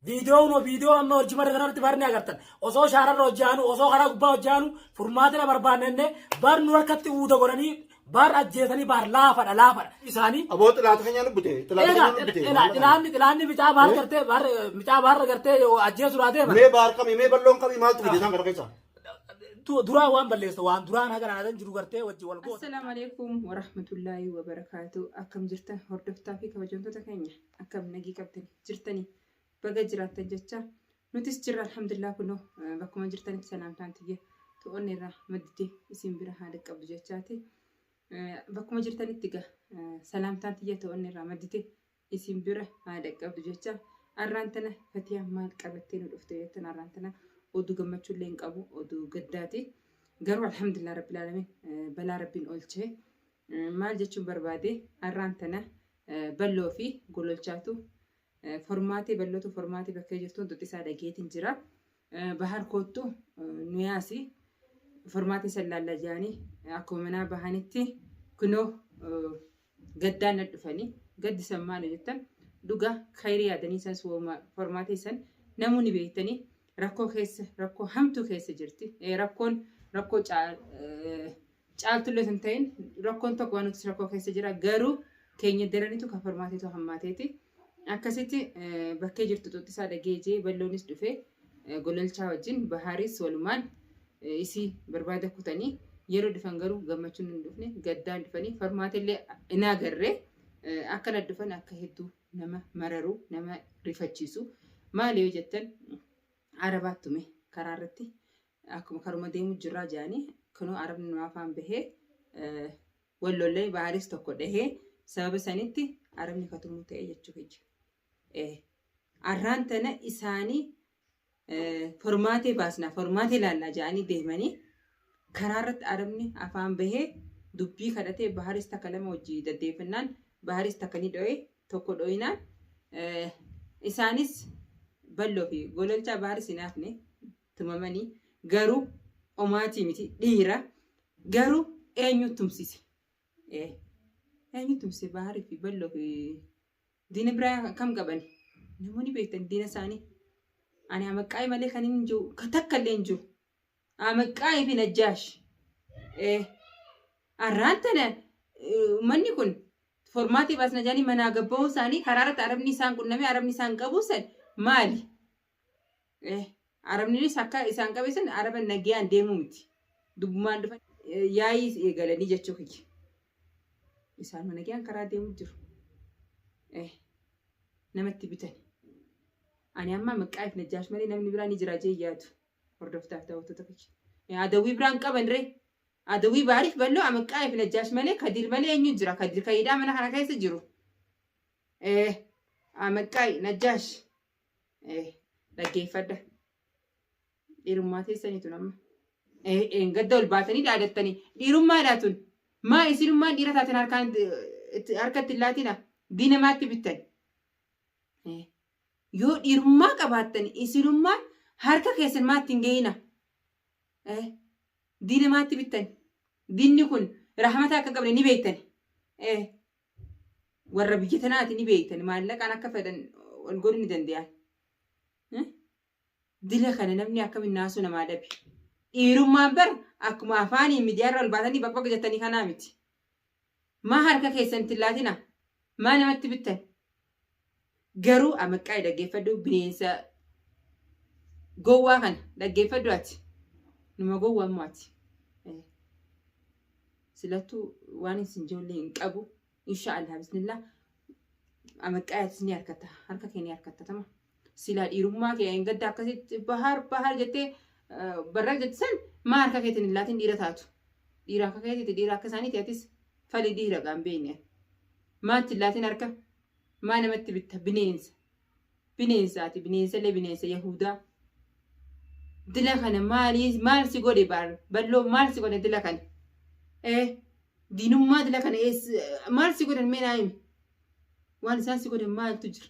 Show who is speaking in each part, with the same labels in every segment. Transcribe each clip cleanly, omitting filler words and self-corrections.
Speaker 1: Viidiyoo unoo viidiyoo amma hojii marra kanarratti barni agartan. Osoo shaararra hojjaanu, osoo karaa gubbaa hojjaanu furmaata barbaanne jennee bar nu harkatti uuda godhanii bar ajjeesanii bar laafadha laafadha. Isaanii
Speaker 2: Aboo xilaata keenya nu bute. Xilaata
Speaker 1: Egaa
Speaker 2: keenya nu bute.
Speaker 1: xilaanni xilaanni micaa baar gartee baar micaa baar gartee ajjeesuudhaa deeman.
Speaker 2: Mee baar kamii mee balloon kamii maaltu fide isaan kana keessa?
Speaker 1: Duraan waan balleessa waan duraan haga naan jiru gartee wajji wal goota.
Speaker 3: Assalaamu alaikum warahmatullaahi wabarakaatu. Akkam jirtan hordoftaa fi kabajamtoota keenya akkam nagii qabdani jirtanii baga jiraattan jecha nutis jirra alhamdulillah kunoo bakkuma jirtanitti salaamtaan tiyya to'onni irraa madditee isin bira haa dhaqqabdu jechaati. Bakkuma jirtanitti gaa salaamtaan tiyya to'onni irraa madditee isin bira haa dhaqqabdu jecha arraan tana Fatiyaa maal qabattee nu dhufte jettan arraan tana oduu gammachuu illee hin qabu oduu gaddaati. Garuu alhamdulillah rabbil alamin balaa rabbiin oolchee maal jechuun barbaade arraan tana balloo fi gololchaatu formaatee ballootu formaatee bakkee jirtuun xuxisaa dhageetiin jira. Bahar koottu nu yaasi formaatee san laalla jaanii akkuma manaa bahanitti kunoo gaddaan na dhufanii gaddi san maali jettan dhugaa khayrii yaadanii san formaatee san namoonni beektanii rakkoo keessa rakkoo hamtuu keessa jirti. Rakkoon rakkoo caaltullee hin ta'in rakkoon tokko waan nuti rakkoo keessa jira garuu keenya daranitu kan formaateetu hammaateeti. Akkasitti bakkee jirtu xuxxisaa dhagee jee balloonis dhufee gololchaa wajjin bahaaris walumaan isii barbaada kutanii yeroo dhufan garuu gammachuun hin dhufne gaddaan dhufanii formaateellee hin agarre akkana dhufan akka hedduu nama mararu nama rifachiisu maali yoo jettan arabaat tume karaa irratti akkuma karuma deemu jirraa jedhanii kunoo arabni nu afaan bahee wal lollee baaris tokko dhahee sababa sanitti arabni katumuu ta'e jechuu kiyya. Arraan tana isaanii formaatee baasnaa formaatee laallaa jedhanii deemanii karaa irratti arabni afaan bahee dubbii kadhatee baharis takka lama hojii deddeeffannaan baharis takka ni dho'e tokko dho'inaan isaanis balloo fi gololchaa baharis hin hafne tumamanii garuu omaatii miti dhiira garuu eenyu tumsise eenyu tumsise baharii fi balloo fi diina biraa kam qaban namoonni beektan diina isaanii ani amaqqaa'ee malee kan hin jiru ka takka illee hin jiru amaqqaa'ee fi najjaash arraan tana uummanni kun formaatii baasna jedhanii manaa gabbahuu isaanii karaa irratti arabni isaan qunnamee arabni isaan qabuu san maali? Arabninis akka isaan qabe san araba nagayaan deemuu miti. Dubbumaan dhufan yaa'ii eegalanii jechuu kiyya. Isaan nagayaan karaa deemuu jiru. Namatti bitan. Ani amma maqaa if najjaash malee namni biraa ni jira jee yaadu. Hordoftaaf daawwattoota kiyya. Adawwii biraan qaban ree. Adawwii baariif balloo amaqaa if najjaash malee kadiir malee eenyu jira? Kadiir kayiidhaa mana kana keessa jiru. Amaqaa najjaash. Dhaggeeffadha. Dhiirummaa teessanii tun amma. Gadda ol baatanii dhaadattanii. Dhiirummaadhaa tun. Maa isinummaan dhiira taatan harkaan harka itti hin laatina. Diina maatti bittan. Yoo dhiirummaa qabaattan isinummaan harka keessan maatti hin ga'ina. Diina maatti bittan. Diinni kun rahmata akka qabne ni beektan. Warra biyya tanaati ni beektan maallaqaan akka fedhan wal godhuu ni danda'an. Dila kana namni akkamiin naasuu namaa dhabe. Dhiirummaan bar akkuma afaanii miidiyaarra ol baatanii baqbaq jettanii kanaa miti. Maa harka keessan itti laatina? Maa namatti bittan? Garuu amaqqaa dhaggeeffadhu bineensa gowwaa kana dhaggeeffadhu ati. Numa gowwaa immoo ati. Silattuu waan isin ijoollee hin qabu. Insha Allah bismillah. Amaqqaa atis ni harkatta. Harka kee ni harkatta tama. Silaa dhiirummaa kee hin gadda akkasitti bahar bahar jettee barraa jette san maa harka keetiin hin laatin dhiira taatu. Dhiira akka keetiiti dhiira akka isaaniiti atis fali dhiira gaan beekne. Maa itti hin laatin harka? Maa namatti bitta bineensa. Bineensa ati bineensallee bineensa Yahudaa. Dila kana maalii maal si godhe baar balloo maal si godhe dila kana. Diinummaa dila kana maal si godhan mee naa himi. Waan isaan si godhan maaltu jira?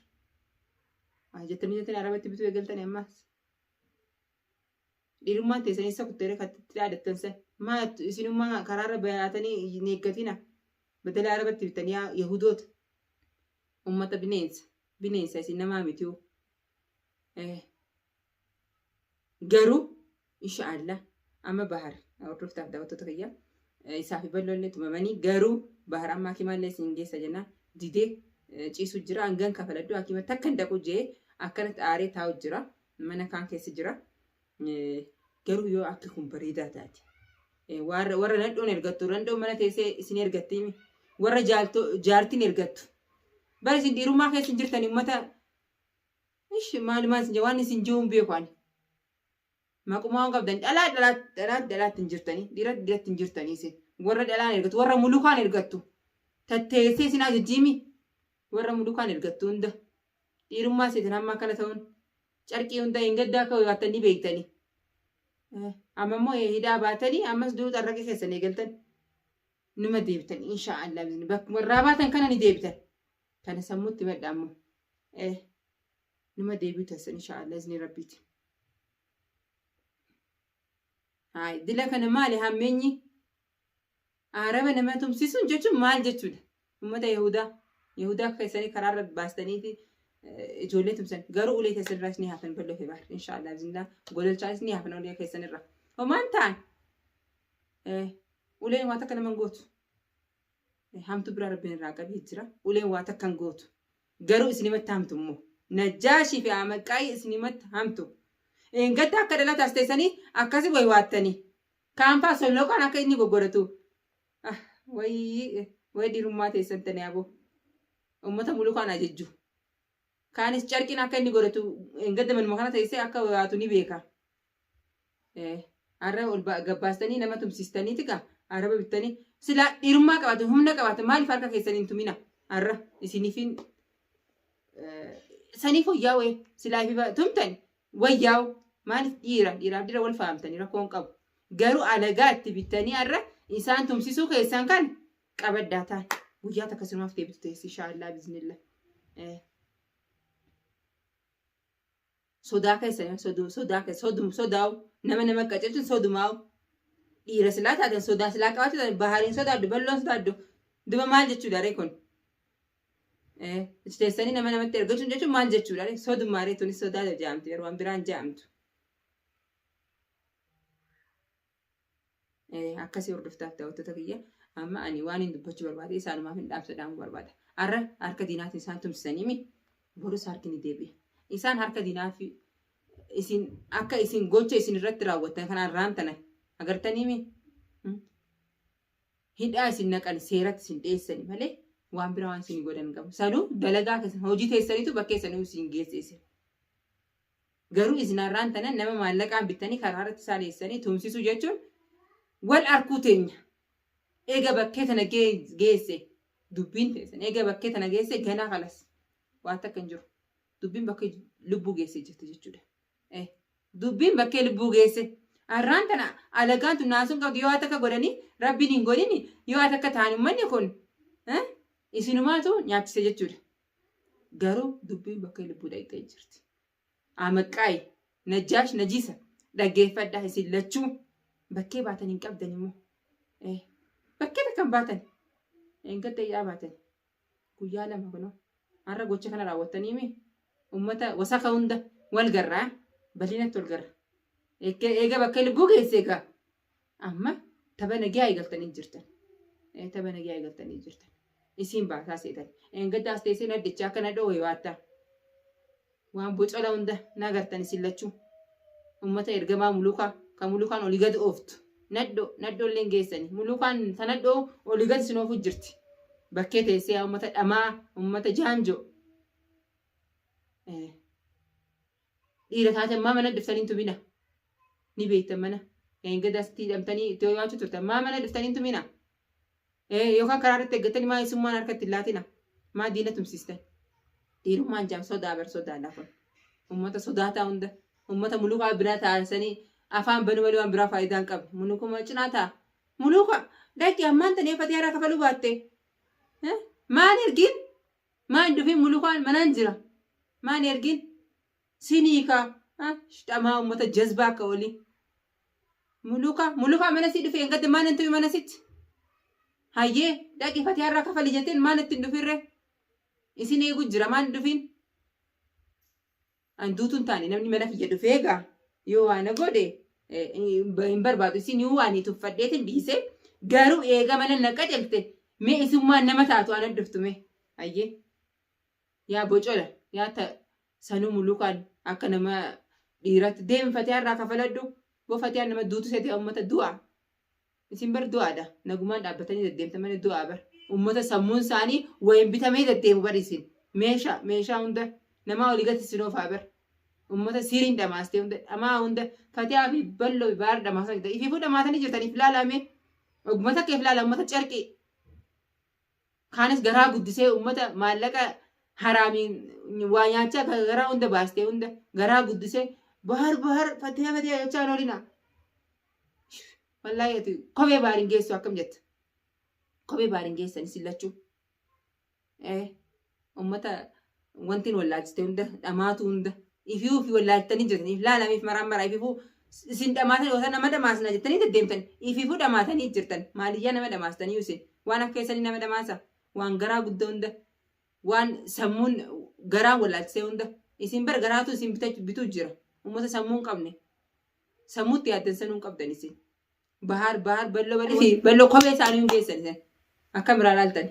Speaker 3: Jettanii jettanii arabatti bituu eegaltanii ammaas. Dhiirummaan teessan eessa kutteere kan itti dhaadattan san. Maa isinummaa karaarra bayaatanii hin eeggatina. Badala arabatti bittan yaa Yahudoota. Ummata bineensa. Bineensa isin namaa miti'u. Garuu inshaallah amma Bahar hordoftaaf daawwattoota kiyya isaa fi balloollee tumamanii garuu Bahar amma hakimaallee isin geessa jennaan didee ciisu jira hangan kafaladhu hakima takka hin dhaqu jee akkanatti aaree taa'u jira mana kaan keessa jira. Garuu yoo akki kun bareedaa taate warra nadhoon ergattu nadhoon mana teessee isin ergatti warra jaartiin ergattu bara isin dhiirummaa keessa hin jirtan uummata ishi maalumaa isin waan isin jiru hin beeku ani. Maqumaa waan qabdan dhalaa dhalaa dhalaa dhalaatti hin jirtanii dhiira dhiiratti hin jirtanii isin warra dhalaan ergattu warra mulukaan ergattu tatteessee isin ajajjiimi warra mulukaan ergattu hunda dhiirummaa seetan hamma akkana ta'uun carqii hunda hin gaddaa akka waattanii beektanii. Amma immoo hidhaa baatanii ammas duruu xarraqee keessan eegaltan numa deebitan inshaallah bakkuma irraa baatan kana ni deebitan kana sammuutti madda ammoo numa deebitu taasisan inshaallah izni rabbiiti. Hayi dila kana maali hammeenyi araba nama tumsisuun jechuun maal jechuudha? Uummata Yahudaa Yahudaa keessanii karaarra baastaniiti ijoollee tumsan garuu ulee keessan irraa ni hafan bal'oo fi baar inshaallah bizinaa gololchaanis ni hafan ulee keessan irra. Homaan ta'an uleen waa takka nama hin gootu. Hamtu biraa rabbiin irraa qabee jira. Uleen waa takka hin gootu. Garuu isinimatti hamtu immoo. Najjaashii fi Amaqqaayii isinimatti hamtu. Gadda akka dhalaa taasiteessanii akkasi wayi waattanii. Kaan faa solloqaan akka inni goggodhatu. Wayii wayi dhiirummaa teessan tani aboo. Uummata mulukaan ajajju. Kaanis carqiin akka inni godhatu gadda manuma kana teessee akka waatu ni beeka. Har'a ol gabbaastanii nama tumsiistaniiti gaa araba bittanii silaa dhiirummaa qabaatu humna qabaatu maaliif harka keessan hin tumina har'a isiniifin saniif wayyaa wayii silaa ifi tumtan wayyaa'u maaliif dhiira dhiiraaf dhiira wal fahamtanii rakkoon qabu garuu alagaa itti bittanii har'a isaan tumsisuu keessan kan qabaddaa ta'an guyyaa takka sinumaaf deebitu teessi inshaallah biznillah. Sodaa keessa sodaa keessa sodum sodaa'u nama nama qacelchuun sodumaa'u dhiira silaa taatan sodaa silaa qabaachuu taatan bahariin sodaaddu balloon sodaaddu duba maal jechuudha ree kun teessanii nama namatti ergachuun jechuun maal jechuudha ree sodumaa ree tunis sodaa jaamti yeroo waan biraan jaamtu. Akkasii hordoftaaf daawwattoota kiyya amma ani waan hin dubbachuu barbaade isaanumaaf hin dhaamsa dhaamuu barbaada. Har'a harka diinaatiin isaan tumsisanii mi borus harki ni deebi'a. Isaan harka diinaa fi isin akka isin gocha isin irratti raawwattan kanaan raamtana agartanii mi hidhaa isin naqan seeratti isin dhiyeessani malee waan biraa waan isin godhan qabu. Sanuu dalagaa keessan hojii teessaniitu bakkee sanuu isin geesse isin. Garuu isin har'aan tana nama maallaqaan bittanii karaa irratti isaan dhiyeessanii tumsisuu jechuun wal arkuu teenya. Eega bakkee tana geesse dubbiin teessan eega bakkee tana geesse ganaa kalas waan takka hin jiru. Dubbiin bakkee lubbuu geesse jirti jechuudha. Dubbiin bakkee lubbuu geesse. Har'aan tana alagaan tun naasuun qabdu yoo takka godhanii rabbiin hin godhini yoo takka ta'an uummanni kun isinumaatu nyaachise jechuudha. Garuu dubbiin bakkee lubbuu dhaqxee jirti. Amaqqaayi Najjaash Najiisa dhaggeeffadhaa isin lachuu bakkee baatan hin qabdan immoo. Bakkee takka hin baatan. Gadda yaa baatan. Guyyaa lama kunoo. Har'a gocha kana raawwattanii mi uummata wasaka hunda wal garraa bal'inatti wal garra. Eega bakkee lubbuu geesse egaa. Amma tapha nagaa eegaltanii jirtan. Tapha nagaa eegaltanii jirtan. Isiin baasaa seetan. Engaddaas teessee naddichaa akka nadhoo wayii waattaa. Waan bocola hunda na agartan isin lachuu. Uummata ergamaa mulukaa kan mulukaan olii gadi ooftu. Nadhoo nadhoo illee geessani. Mulukaan ta nadhoo olii gadi isin oofu jirti. Bakkee teessee uummata dhamaa uummata jaanjoo. Dhiira taatan maa mana dhuftanii hin tumina. Ni beektan mana. Eengada asitti hidhamtanii itti ho'aachuu turtan maa mana dhuftanii hin tumina. Yookaan karaa irratti eeggatanii maa isummaan harka itti hin laatina. Maa diina tumsiistan. Dhiirummaan jaam sodaa bar sodaa lafa. Uummata sodaataa hunda. Uummata mulukaa biraa taa'anii afaan banuu malee waan biraa faayidaa hin qabne. Mulukuma cinaa taa'a. Muluka dhaqi ammaan tana fatee haaraa kafaluu baatte. Maan ergin? Maan dhufin mulukaan manaan jira. Maan ergin? Sinii kaa. Dhamaa uummata jazbaa akka olii. Muluka muluka mana sii dhufe engadde maan hin tumi mana sitti. Hayyee dhaqi fatee har'a kafali jetteen maan ittiin dhufirre? Isin eegu jira maan dhufin? An duutu hin taane namni mana kiyya dhufee egaa yoo waa na godhe hin barbaadu isin yoo waan tuffadheetin dhiise garuu eega mana na qacelte mee isummaan nama taatu ana dhuftu mee ayyee yaa bocola yaa ta sanuu mulukaan akka nama dhiiratti deemi fatiyaa irraa kafaladhu boo fatiyaan nama duutu seete ummata du'a Isin bar du'aadha. Nagumaan dhaabbatanii deddeemtan malee du'aa bar. Ummata sammuun isaanii wayin bitamee deddeemu bar isin. Meeshaa meeshaa hunda namaa olii gadi isin oofaa bar. Ummata siriin dhamaastee hunda dhamaa hunda fatiyaa fi balloo fi baar dhamaasaa jirtan. Ifiifuu dhamaatanii jirtan if laalaa mee. Oguma takka if laalaa ummata carqii. Kaanis garaa guddisee ummata maallaqa haraamiin waa nyaachaa garaa hunda baastee hunda garaa guddisee bahar bahar fatiyaa fatiyaa jechaa hin oolinaa. Wallaahi ati kophee baar hin geessu akkam jetta? Kophee baar hin geessan isin lachuu. Eh, ummata wanti hin wallaalchiste hunda dhamaatu hunda ifii ofii wallaaltanii jirtan if laalamiif maraan maraa ifiifuu isin dhamaatan yookaan nama dhamaasna jettanii deddeemtan ifiifuu dhamaatanii jirtan maaliyyaa nama dhamaastanii isin waan akka keessanii nama dhamaasa waan garaa guddaa hunda waan sammuun garaan wallaalchisee hunda isin bar garaatu isin bituu jira ummata sammuu hin qabne Sammuutti yaaddan sanuu hin qabdan isin. Bahaar bahaar balloo balloo fi balloo kophee isaanii hin geessan isin. Akkam irraa laaltan.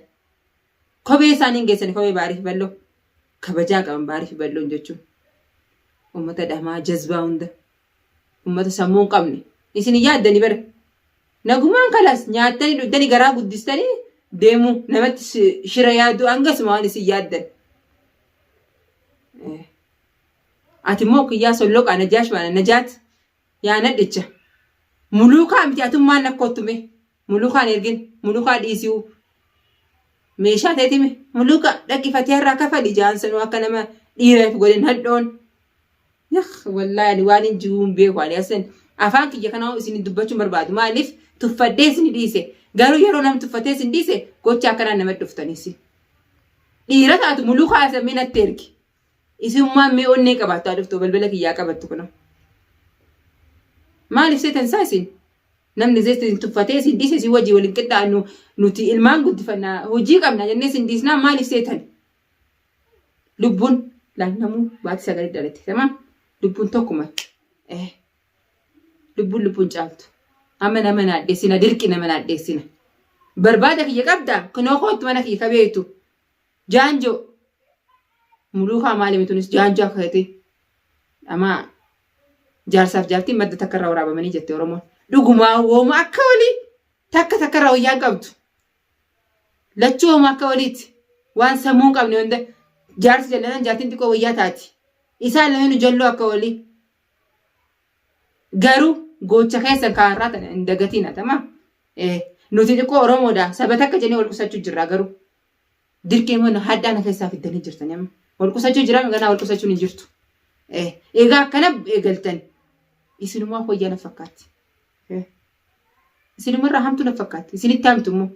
Speaker 3: Kophee isaanii hin geessan kophee baarii fi balloo. Kabajaa qaban baarii fi balloon jechuun. Uummata dhamaa jazbaa hunda. Uummata sammuu hin qabne. Isin hin yaaddani bara. Nagumaan kalas nyaattanii dhugdanii garaa guddistanii deemuu namatti shira yaaduu hangasuma waan isin yaaddan. Ati immoo kiyyaa solloqaa najaash baana najaat yaa nadhicha muluukaa miti atummaan nakkoottu mee muluukaan ergin muluukaa dhiisiu meeshaa teetime muluuka dhaqi fatiharraa kafali jaan sanuu akka nama dhiiraaf godhe nadhoon yakh wallaahi ani waan hin jiruu hin beeku ani asan afaan kiyya kana isin dubbachuu hin barbaadu maaliif tuffadhee isin dhiise garuu yeroo namni tuffatee isin dhiise gocha akkanaan nama dhuftaniisi dhiira taatu muluukaa asamee natti ergi Isinummaan mee onnee qabaattu haa dhuftu balbala kiyyaa qabattu kunoo. Maaliif seetan isaa isin? Namni isin tuffatee isin dhiise isin wajjin waliin qixxaannu nuti ilmaan guddifanna hojii qabna jennee isin dhiisnaa maaliif seetan? Lubbuun laannamuu baatii sagalee dhalate tamam lubbuun tokkuma. Eh. Lubbuun lubbuun caaltu. Amma nama naadheessina dirqi nama naadheessina. Barbaada kiyya qabdaa kunoo kootu mana kiyya kabeetu. Jaanjoo. Muluukaa maali tunis jaanjoo akka ta'e. Amaa jaarsaaf jaartiin madda takka irraa waraabamanii jette Oromoon. Dhugumaa wooma akka walii takka takka irraa wayyaan qabdu. Lachuu wooma akka waliiti. Waan sammuu hin qabne hunda jaarsi jallanan jaartiin xiqqoo wayyaa taati. Isaan lameenu jalloo akka walii. Garuu gocha keessan kaarraa tana hin dagatiin atama. Nuti xiqqoo Oromoodha saba takka jennee wal qusachuu jirra garuu. Dirqii immoo hadhaa na keessaa fiddanii jirtani amma. Wal qusachuu jira ganaa wal qusachuun hin jirtu. Egaa akkana eegaltan isinumaa fooyyaa na fakkaatti. Isinumarraa hamtu na fakkaatti. Isinitti hamtu immoo.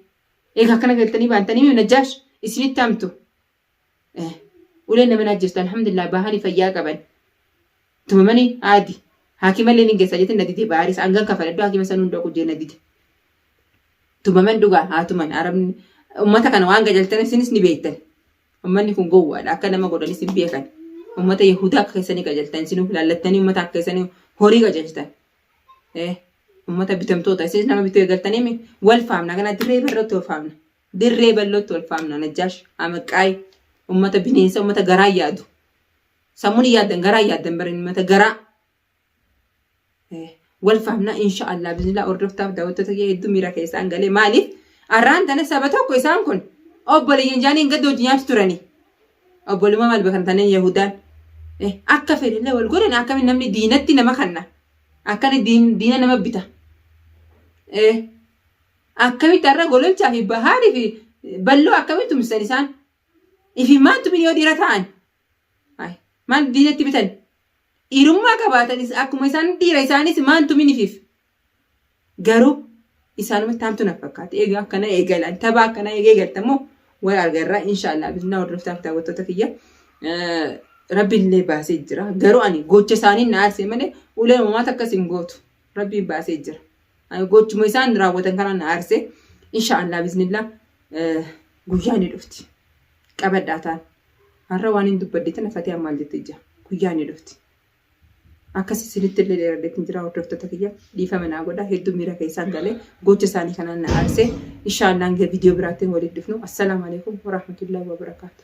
Speaker 3: Egaa akkana galtanii baantanii najjaash isinitti hamtu. Uleen nama najjeestu alhamdulillah bahanii fayyaa qaban. Tumamanii aadi. Haakima illee ni geessa jettee na dide baaris hangan kafaladhu haakima san hunda qujjee na dide. Tumaman dhugaa haa tuman arabni ummata kana waan gajaltan isinis ni beektan. Ummanni kun gowwaadha akka nama godhanis hin beekan. Ummata Yahudaa akka keessanii qajaltan isinuu laallattanii ummata akka keessanii horii qajaltan. Ummata bitamtoota isinis nama bituu eegaltanii wal faamna kana dirree irratti wal faamna. Dirree bal'ootti wal faamna Najjaash Amaqqaay ummata bineensa ummata garaa yaadu. Sammuun hin yaaddan garaa yaaddan bara ummata garaa. Wal faamna insha Allah bismillah hordoftaaf daawwattoota kiyya hedduu miira keessaan galee maaliif arraan tana saba tokko isaan kun obboleeyyan jaanii hin gadda hojii nyaatu turani. Obbolummaa maal beekan taneen Yahudaan akka fedhellee wal godhan akkamiin namni diinatti nama kanna akkana diina nama bita. Akkamitti har'a gololchaa fi bahaarii fi balloo akkamitti tumsan isaan? Ifi maan tumin yoo dhiira ta'an? Ay, maal diinatti bitan? Dhiirummaa qabaatanis akkuma isaan dhiira isaanis maan tumin ifiif? Garuu isaanumatti haamtu na fakkaate. Egaa akkana eegalan tapha akkana eega eegalta immoo wal argarraa inshaallah bismillah hordoftaaf daawwattoota kiyya. Rabbiin illee baasee jira. Garuu ani gocha isaanii na aarsee malee ulee uumamaa takkas hin gootu. Rabbiin baasee jira. Ani gochuma isaan raawwatan kana na aarse. Insha Allah biznillah guyyaa ni dhufti. Qabadhaa taan. Har'a waan hin dubbadde tana Fatiyaan maal jette ija. Guyyaa ni dhufti. Akkas isinitti illee dheeradheetiin jira hordoftoota kiyya dhiifama naa godha hedduu miira keessaan galee gocha isaanii kanaan na aarsee inshaallah hanga viidiyoo biraatiin walitti dhufnu assalaamu alaikum warahmatullahi wabarakaatu.